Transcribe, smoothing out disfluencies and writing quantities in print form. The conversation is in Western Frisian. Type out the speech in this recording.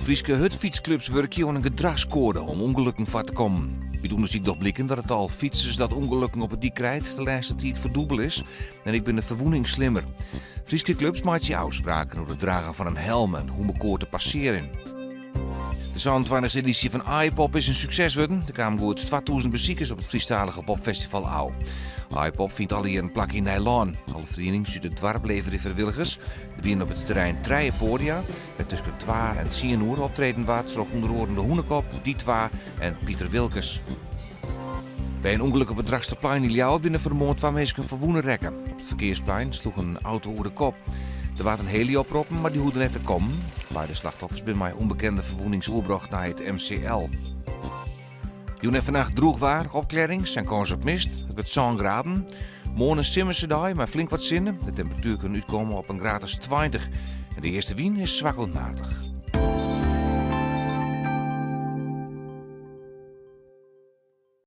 Fryske hurdfytsklups wurkje oan in gedrachskoade om ûngelukken foar te kommen. Ut ûndersyk docht bliken dat it tal fytsers dat ûngelukken op 'e dyk krijt de lêste tiid ferdûbele is en ek binne de ferwûnings slimmer. Fryske klups meitsje ôfspraken oer it dragen fan in helm en hoe mekoar te passearjen. De 27e edysje fan Aaipop is in sukses wurden. Der kamen goed 2000 besikers op it Frysktalige popfestival ôf. Aaipop fynt alle jierren plak yn Nijlân. Alle ferienings út it doarp leverje frijwilligers. Der wienen op it terrein trije poadia, wêr't tusken twa en tsien oere optreden waard troch ûnder oaren De Hûnekop, Die Twa en Piter Wilkens. By in ûngelok op it Drachtsterplein yn Ljouwert binne fan 'e moarn twa minsken ferwûne rekke. Op it ferkearsplein sloech in auto oer de kop. Der waard in hely oproppen, mar dy hoegde net te kommen. Beide slachtoffers binne mei ûnbekende ferwûnings oerbrocht nei it MCL. Jûn en fannacht drûch waar, opklearrings en kâns op mist. It wurdt sân graden. Moarn in simmerse dei mei flink wat sinne. De temperatuer kin útkomme op in graad as 20. En de eastewyn is swak oant matich.